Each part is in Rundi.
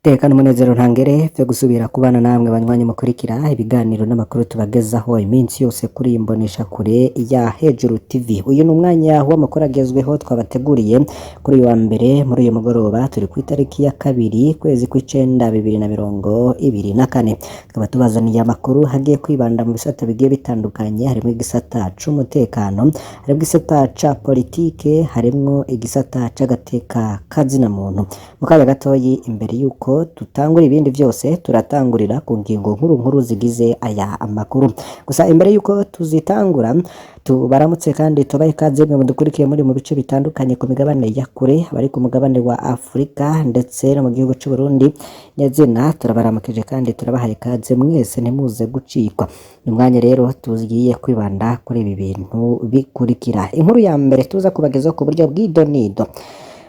Teka n'umunezero ntangere vyo gusubira kubana namwe banywanyi mukurikira ibiganiro n'amakuru tubagezaho iminsi yose kuri iyi mboneshakure ya Hejuru TV. Uyu ni umwanya w'amakuru agezweho twabateguriye kuri uyu wa mbere muri uyu mugoroba, turi ku itariki ya 2 kwezi kw'icenda 2024. Tukaba tubazaniye amakuru hagiye kwibanda mu bisata bigiye bitandukanye, harimwo igisata c'umutekano, harimwo igisata ca politike, harimwo igisata c'agateka kazina muntu. Mu kanya gatoyi imbere yuko dutangura ibindi vyose, turatangurira ku ngingo nkuru nkuru zigize aya amakuru. Gusa imbere yuko tuzitangura, tubaramutse kandi tubahe ikaze mwe mudukurikiye muri mu bice bitandukanye ku migabane ya kure, abari ku mugabane wa Afrika ndetse no mu gihugu c'u Burundi. Nyazina turabaramukije kandi turabahaye ikaze mwese, ntimuze gucikwa. Ni umwanya rero tugiye kwibanda kuri ibi bintu bikurikira. Inkuru ya mbere tuza kubagezaho ku buryo bw'idonido: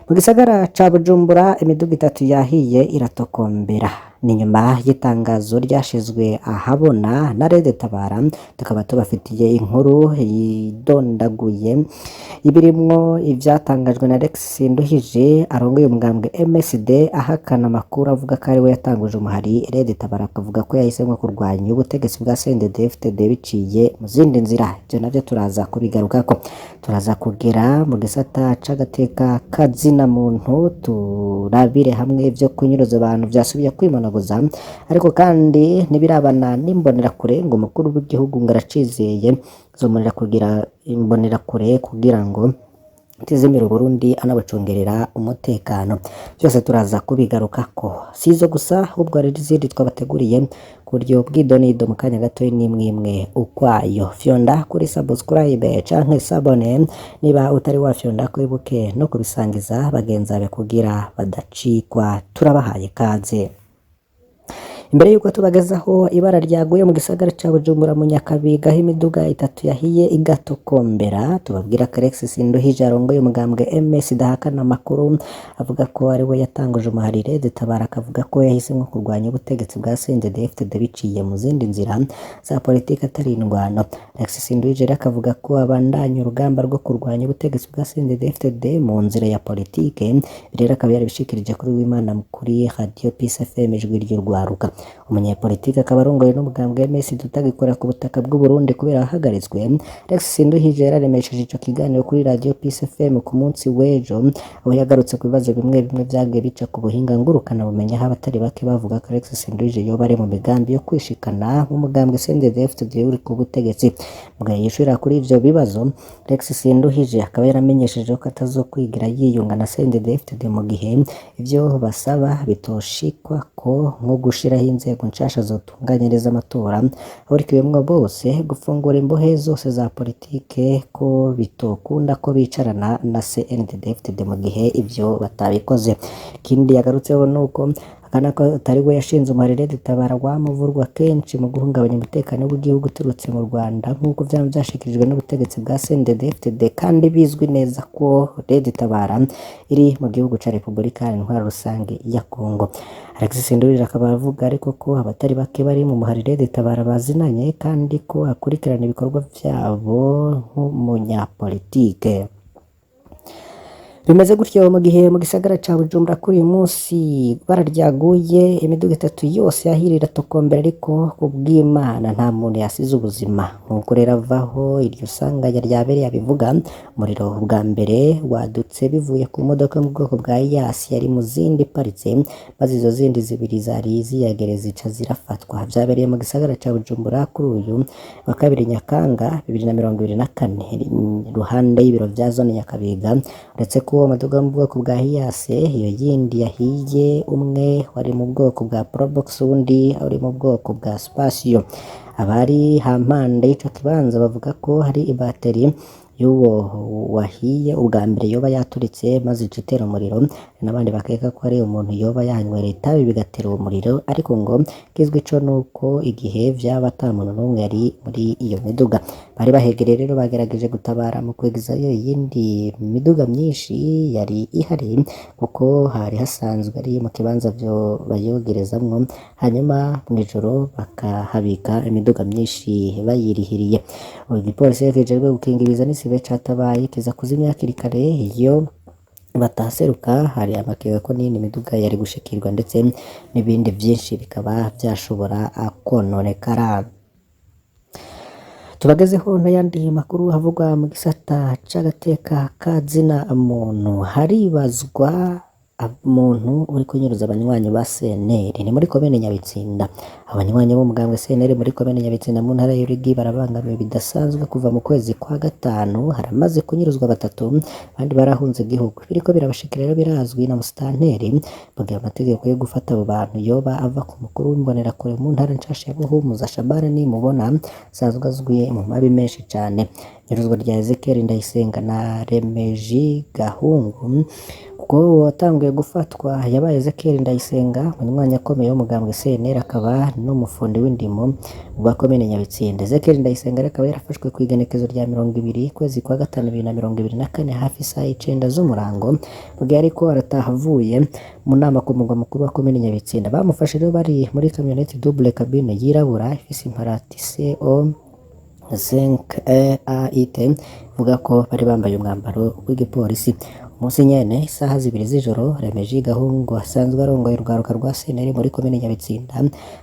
mu gisagara ca Bujumbura imiduga itatu yahiye iratokombera. Ni nyuma y'itangazo ryashizwe ahabona na Red Tabara, tukaba tubafitiye inkuru yidondaguye ibirimwo ivyatangajwe na Alex Sinduhije arongoye umugambwe MSD, ahakana amakuru avuga ko ariwe yatanguje umuhari Red Tabara, akavuga ko yahisemwo kurwanya ubutegetsi bwa CNDD-FDD biciye mu zindi nzira. Ivyo navyo turaza kubigarukako. Turaza kugera mu gisata c'agateka kazina muntu, turabire hamwe ivyo kunyuruza abantu vyasubiye kwimonogoza, ariko kandi ntibirabana n'imbonerakure, ngo umukuru w'igihugu ngo aracizeye zomurira kugira imbonerakure kugira ngo tizimira Burundi anabacungerera umutekano. Byose turaza kubigarukako. Si izo gusa, ahubwo hari n'izindi twabateguriye ku buryo bw'idonido mu kanya gato, n'imwe ukwayo. Fyonda kuri subscribe canke s'abonner niba utari wafyonda, kwibuke no kubisangiza bagenzi bawe kugira badacikwa. Turabahaye kaze. Imbere yuko tubagezaho ibara ryaguye mu gisagara ca Bujumbura mu Nyakabiga, aho imiduga itatu yahiye igatokombera, tubabwira ko Alex Sinduhije arongoye umugambwe MS dahakana amakuru avuga ko ari we yatanguje umuhari Red Tabara, akavuga ko yahisemwo kurwanya ubutegetsi bwa CNDD-FDD biciye mu zindi nzira za politike atari indwano. Alex Sinduhije rero akavuga ko abandanya urugamba rwo kurwanya ubutegetsi bwa CNDD-FDD mu nzira ya politike. Rero akaba yarabishikirije kuri Wimana kuri Radio Peace FM, ijwi ry'urwaruka. Umunyepolitike akaba arongoye n'umugambwe MS tutagikora ku butaka bw'u Burundi kubera yahagaritswe. Alex Sinduhije yararemesheje ico kiganiro kuri Radio Peace FM ku munsi w'ejo, aho yagarutse ku bibazo bimwe bimwe vyagiye bica ku buhinga ngurukana bumenyi, aho abatari bake bavuga ko Alex Sinduhije yoba ari mu migambi yo kwishikana mu mugambwe CNDD-FDD uri ku butegetsi. Mu gihe yishurira kuri ivyo bibazo, Alex Sinduhije akaba yaramenyesheje ko atazokwigira yiyunga na CNDD-FDD mu gihe ivyo basaba bitoshikwa ko, nko gushiraho inzego nshasha zotunganya neza amatora ahurikiwemwo bose, gufungura imbohe zose za politike, ko bitokunda ko bicarana na CNDD-FDD mu gihe ivyo batabikoze. Ikindi yagarutseho nuko akana ko atari we yashinze umuhari Red Tabara wamuvurwa kenshi mu guhungabanya umutekano w'igihugu uturutse mu Rwanda, nk'uko vyama vyashikirijwe n'ubutegetsi bwa CNDD-FDD, kandi bizwi neza ko Red Tabara iri mu gihugu ca Repubulika Intwaro Rusange ya Congo. Alexis Sinduhije akaba avuga ariko ko abatari bake bari mu muhari Red Tabara bazinanye, kandi ko akurikirana ibikorwa vyabo nk'umunyapolitike. Bimeze gutyo mu gihe mu gisagara ca Bujumbura kuri uyu munsi ibara ryaguye, imiduga itatu yose yahiriye iratokombera, ariko kubw'Imana nta muntu yasize ubuzima. Nk'uko rero avaho iryo sanganya ryabereye abivuga, umuriro bwa mbere wadutse bivuye ku modoka yo mu bwoko bwa Hiace yari mu zindi iparitse, maze izo zindi zibiri zari ziyegereye zica zirafatwa. Vyabereye mu gisagara ca Bujumbura kuri uyu wa 2 Nyakanga 2024, iruhande y'ibiro vya zone Nyakabiga. Uretse ko uwo muduga wo mu bwoko bwa Hiace, iyo yindi yahiye, umwe wari mu bwoko bwa Probox, uwundi uri mu bwoko bwa Spacio. Abari hampande y'ico kibanza bavuga ko hari ibateri y'uwo wahiye ubwa mbere yoba yaturitse maze ica itera umuriro, n'abandi bakeka ko ari umuntu yoba yanywereye itabi bigatera uwo muriro, ariko ngo kizwi co nuko igihe vyaba ata muntu n'umwe yari muri iyo miduga. Bari bahegereye rero bagerageje gutabara mu kwegezayo iyindi miduga myinshi yari ihari, kuko hari hasanzwe ari mu kibanza vyo bayogerezamwo, hanyuma mw'ijoro bakahabika imiduga myinshi bayirihiriye. Igipolisi kijejwe gukinga ibiza n'isibe catabaye kiza kuzimya hakiri kare iyo Bataseruka hari amakenga ko n'iyindi miduga yari gushikirwa, ndetse n'ibindi vyinshi bikaba vyashobora kononekara. Tubagezeho n'ayandi makuru havugwa mu gisata c'agateka ka zina muntu. Haribazwa umuntu uri kunyuruza abanywanyi ba CNL ni muri komine Nyabitsinda. Abanywanyi b'umugambwe CNL muri komine Nyabitsinda mu ntara y'Uruyigi barabangamiwe bidasanzwe kuva mu kwezi kwa gatanu. Haramaze kunyuruzwa batatu, abandi barahunze igihugu. Biriko birabashikira rero birazwi na musitanteri, mu gihe amategeko yo gufata abo bantu yoba ava ku mukuru w'imbonerakure mu ntara nshasha ya Buhumuza, Shabani Nimubona, asanzwe azwi mu mabi menshi cane. Inyuruzwa rya Ezekiel Ndayisenga na Remeji Gahungu, kuko watanguye gufatwa yabaye Ezekiel Ndayisenga, umunywanyi akomeye w'umugambwe CNL akaba n'umufundi w'indimo wa komine Nyabitsinda. Ezekiel Ndayisenga rero akaba yarafashwe kw'igenekezo rya 20 kwezi kwa gatanu 2024 hafi isaha 9 z'umurango, mu gihe ariko arataha avuye mu nama ku mugwa mukuru wa komine Nyabitsinda. Bamufashe rero bari muri kamyoneti double cabine yirabura ifise imparati CO 5 AIT, ivuga ko bari bambaye umwambaro w'igipolisi. Umunsi nyene isaha 2 z'ijoro, Remeji Gahungu asanzwe arongoye urwaruka rwa CNL muri komine Nyabitsinda,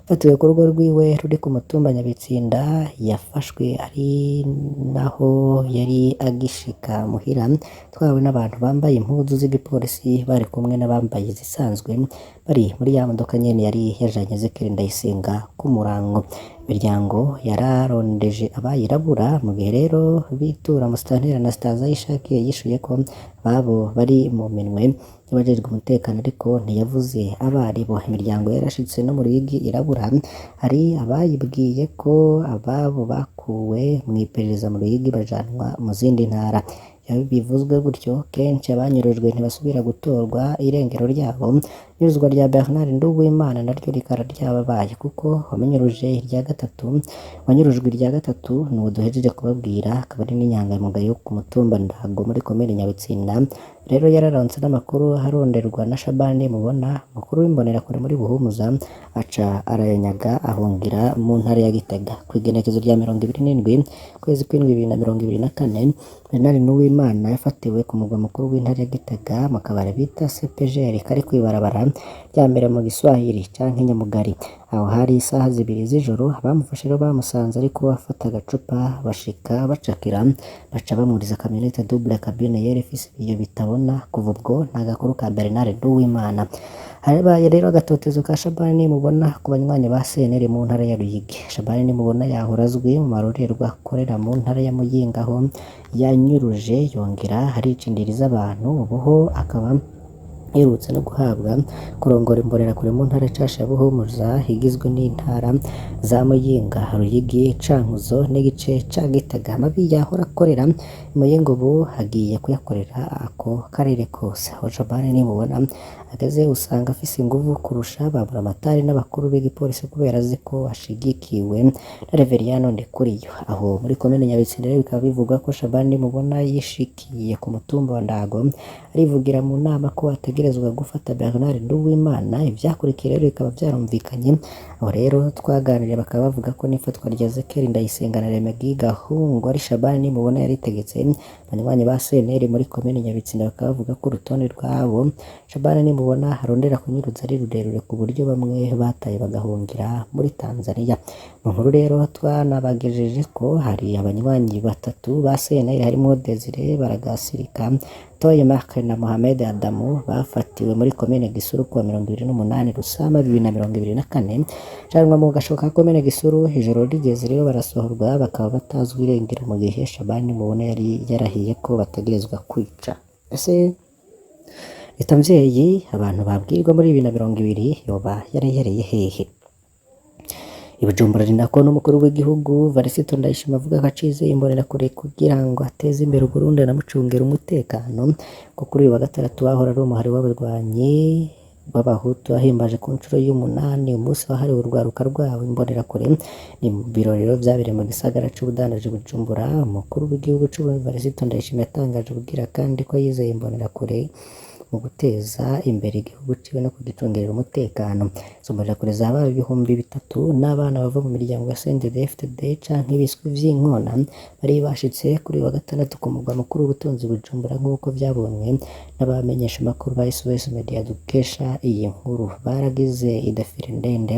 afatiwe ku rugo rwiwe ruri ku mutumba Nyabitsinda. Yafashwe ari naho yari agishika muhira, twawe n'abantu bambaye impuzu z'igipolisi bari kumwe n'abambaye izisanzwe, bari muri ya modoka nyene yari yajanye Ezekiel Ndayisenga ku murango. Imiryango yararondeje abayirabura, mu gihe rero bitura musitanteri Anastase Ahishakiye yishuye ko babo bari mu minwe y'abajejwe umutekano, ariko ntiyavuze abaribo. Imiryango yarashitse no mu Ruyigi irabura, hari abayibwiye ko ababo bakuwe mw'iperereza mu Ruyigi bajanwa mu zindi ntara. Iyo bivuzwe gutyo kenshi abanyurujwe ntibasubira gutorwa irengero ryabo. Inyuruzwa rya Bernard Nduwimana naryo rikaba ryababaye, kuko wamenyuruje irya gatatu, wanyurujwe irya gatatu ni uwo duhejeje kubabwira, akaba ari n'inyangamugayo ku mutumba Ndago muri komine Nyabitsinda. Rero yararonse n'amakuru aronderwa na Shabani Mubona, mukuru w'imbonerakure muri Buhumuza, aca arayanyaga ahungira mu ntara ya Gitega. Kw'igenekezo rya 27 kwezi kw'indwi 2024, Bernard Nduwimana yafatiwe ku mugwa mukuru w'intara ya Gitega mu kabare bita CPGL kari kw'ibarabara rya mbere mu Giswahili canke Nyamugari. Aho hari isaha 2 z'ijoro. Abamufashe rero bamusanze ariko afata agacupa, bashika bacakira, baca bamuriza kamyonete double cabine yari ifise ibiyo bitabona. Kuva ubwo nta gakuru ka Bernard Nduwimana. Harabaye rero agatotezo ka Shabani Nimubona ku banywanyi ba CNL mu ntara ya Ruyigi. Shabani Nimubona yahora azwi mu marorerwa akorera mu ntara ya Muyinga, aho yanyuruje yongera aricindiriza abantu. Ubuho akaba iherutse no guhabwa kurongora imbonerakure mu ntara nshasha ya Buhumuza, igizwe n'intara za Muyinga, Ruyigi, Cankuzo n'igice ca Gitega. Amabi yahora akorera Muyinga ubu agiye kuyakorera ako karere kose. Aho Shabani Nimubona ageze usanga afise inguvu kurusha ba buramatari n'abakuru b'igipolisi, kubera azi ko ashigikiwe na Reveriyano Ndikuriyo. Aho muri komine Nyabitsinda rero bikaba bivugwa ko Shabani Nimubona yishikiye ku mutumba wa Ndago arivugira mu nama ko ategerezwa gufata Bernard Nduwimana. Ivyakurikiye rero bikaba vyarumvikanye. Aho rero twaganiriye bakaba bavuga ko n'ifatwa rya Ezekiel Ndayisenga na Remegi Gahungu ari Shabani Nimubona yaritegetse. Abanywanyi ba CNL muri komine Nyabitsinda bakaba bavuga ko urutonde rwabo Shabani Nimubona arondera kunyuruza ari rurerure, ku buryo bamwe bataye bagahungira muri Tanzania. Mu nkuru rero twanabagejeje ko hari abanywanyi batatu ba CNL harimo Desire Baragasirika, Toye Mark na Mohamed Adamu bafatiwe muri komine Gisuru kuwa 28 Rusama 2024, canwa mu gasho ka komine Gisuru. Ijoro rigeze rero barasohorwa, bakaba batazwi irengero, mu gihe Shabani Nimubona yari yarahiye ko bategerezwa kwica. Ese leta mvyeyi abantu babwirwa muri 2020 yoba yarahereye hehe? I Bujumbura ni nako n'umukuru w'igihugu Varisito Ndayishimiye avuga ko acizeye imbonerakure kugira ngo ateze imbere Uburundi anamucungera umutekano, ko kuri uyu wa gatandatu wahora ari umuhari w'abarwanyi b'abahutu ahimbaje ku nshuro y'umunani umunsi wahariwe urwaruka rwabo imbonerakure. Ni mu birori rero vyabereye mu gisagara c'ubudandaji Bujumbura. Umukuru w'igihugu c'Uburundi Varisito Ndayishimiye yatangaje ubwira kandi ko yizeye imbonerakure mu guteza imbere igihugu ciwe no kugicungerera umutekano. Izo mbonerakure zabaye 3000 n'abana bava mu miryango ya CNDD-FDD canke ibiswi vy'inkona bari bashitse kuri uyu wa gatandatu ku mugwa mukuru w'ubutunzi Bujumbura, nk'uko vyabonywe n'abamenyeshamakuru ba SOS Media dukesha iyi nkuru. Baragize idafire ndende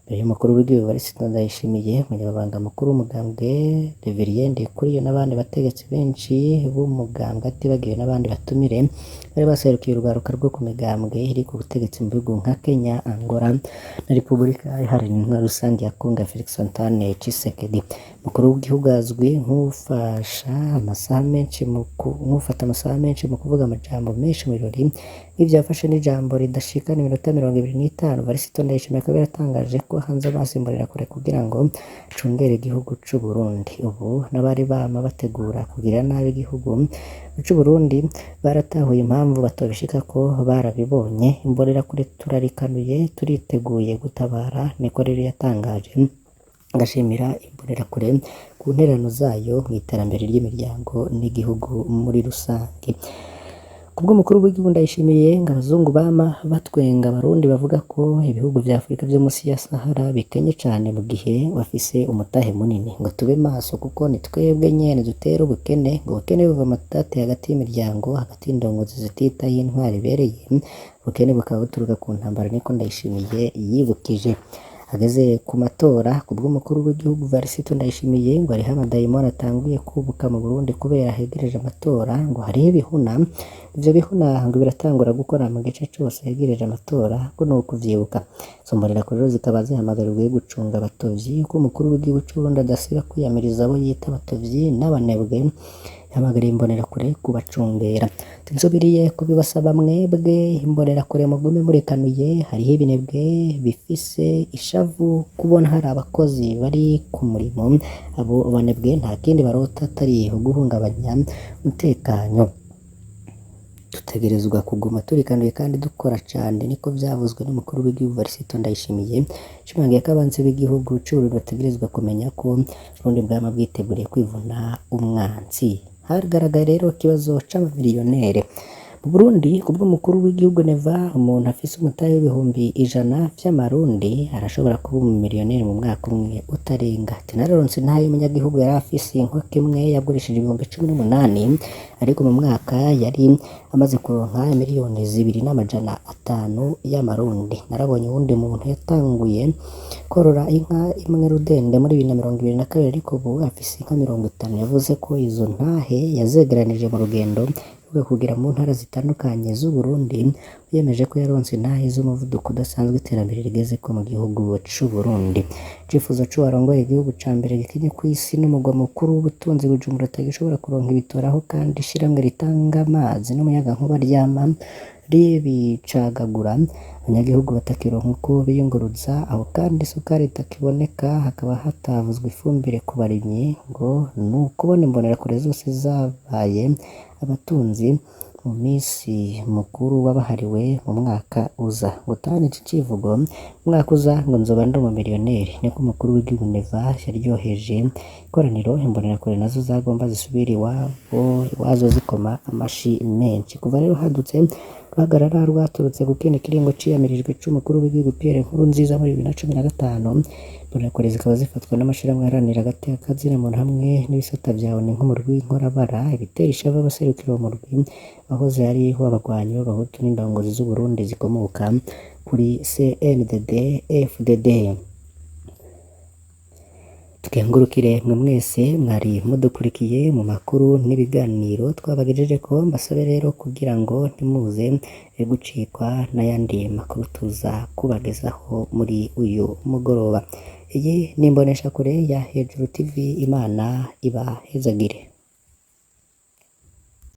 mbere y'umukuru w'igihugu Evariste Ndayishimiye, umunyamabanga mukuru w'umugambwe Reverien Ndikuriyo n'abandi bategetsi benshi b'umugambwe atibagiwe n'abandi batumire bari baserukiye urwaruka rwo ku migambwe iri ku butegetsi mu bihugu nka Kenya, Angola na Repubulika Iharanira Intwaro Rusange ya Congo ya Felix Antoine Tshisekedi. Umukuru w'igihugu azwi nk'ufasha amasaha menshi mu nk'ufata amasaha menshi mu kuvuga amajambo menshi mu birori nk'ivyo yafashe n'ijambo ridashikana iminota 25. Evariste Ndayishimiye akaba yaratangaje ko hanze amaso imbonerakure kugira ngo acungere igihugu c'u Burundi. Ubu n'abari bama bategura kugirira nabi igihugu c'u Burundi baratahuye impamvu batobishikako, barabibonye. Imbonerakure turarikanuye, turiteguye gutabara, niko rero yatangaje, agashimira imbonerakure ku ntererano zayo mw'iterambere ry'imiryango n'igihugu muri rusange. Kubw'umukuru w'igihugu Ndayishimiye, ngo abazungu bama batwenga abarundi bavuga ko ibihugu vya Afurika vyo musi ya Sahara bikenye cane mu gihe bafise umutahe munini, ngo tube maso kuko ni twebwe nyene dutera ubukene, ngo ubukene buva amatati hagati y'imiryango, hagati y'indongozi zititaho intwaro ibereye, ubukene bukaba buturuka ku ntambara, niko Ndayishimiye yibukije. Ageze ku matora, kubw'umukuru w'igihugu Evariste Ndayishimiye, ngo hariho amadayimoni atanguye kubuka mu Burundi kubera hegereje amatora, ngo hariho ibihuna, ivyo bihuna ngo biratangura gukora mu gice cose hegereje amatora, ngo ni ukuvyibuka. Izo mbonerakure rero zikaba zihamagarirwa gucunga abatovyi, kuko umukuru w'igihugu c'Uburundi adasiba kwiyamiriza abo yita abatovyi n'abanebwe, yahamagariye imbonerakure kubacungera. Nsubiriye kubibasaba mwebwe imbonerakure mugume murekanuye, hariho ibinebwe bifise ishavu kubona hari abakozi bari ku murimo, abo banebwe nta kindi barota atari uguhungabanya umutekano. Dutegerezwa kuguma turikanuye kandi dukora cane, niko vyavuzwe n'umukuru w'igihugu Evariste Ndayishimiye, ashimangiye ko abansi b'igihugu c'Uburundi bategerezwa kumenya ko Uburundi bwama bwiteguriye kwivuna umwansi. Hagaragaye rero ikibazo c'amamiliyonere mu Burundi. Kubw'umukuru w'igihugu Neva, umuntu afise umutahe w'100,000 vy'amarundi arashobora kuba umumiliyoneri mu mwaka umwe utarenga. Ati nararonse intahe y'umunyagihugu yari afise inkoko imwe yagurishije 18,000, ariko mu mwaka yari amaze kuronka 2,500,000 y'amarundi. Narabonye uwundi muntu yatanguye korora inka imwe rudende muri 2022, ariko ubu afise inka 50. Yavuze ko izo ntahe yazegeranije mu rugendo rwo kugera mu ntara zitandukanye z'Uburundi, yemeje ko yaronse intahe z'umuvuduko udasanzwe iterambere rigezeko mu gihugu c'Uburundi. Icifuzo c'uwarongoye igihugu ca mbere gikenye kw'isi n'umugwa mukuru w'ubutunzi Bujumbura atagishobora kuronka ibitoro, aho kandi ishirahamwe ritanga amazi n'umuyagankuba ryama ribicagagura, abanyagihugu batakironka uko biyunguruza, aho kandi isukari itakiboneka, hakaba hatavuzwe ifumbire ku barimyi, ngo ni ukubona imbonerakure zose zabaye abatunzi mu misi mukuru wabahariwe mu mwaka uza. Ngo tani ici civugo mu mwaka uza ngo nzoba ndi umumiliyoneri, niko umukuru w'igihugu Neva yaryoheje ikoraniro. Imbonerakure nazo zagomba zisubire iwabo iwazo zikoma amashi menshi. Kuva rero hadutse uruhagarara rwaturutse ku kindi kiringo ciyamirijwe c'umukuru w'igihugu Pierre Nkurunziza muri 2015, imbonerakure zikaba zifatwa n'amashirahamwe aharanira agateka k'azina-muntu hamwe n'ibisata vya ONU nk'umurwi w'inkorabara, ibitera ishavu abaserukira uwo murwi wahoze ari uw'abagwanyi b'abahutu n'indongozi z'Uburundi zikomoka kuri CNDD FDD. Tukengurukire mwe mwese mwari mudukurikiye mu makuru n'ibiganiro twabagejejeko, mbasabe rero kugira ngo ntimuze gucikwa n'ayandi makuru tuza kubagezaho muri uyu mugoroba. Iyi ni imboneshakure ya Hejuru TV, Imana ibahezagire.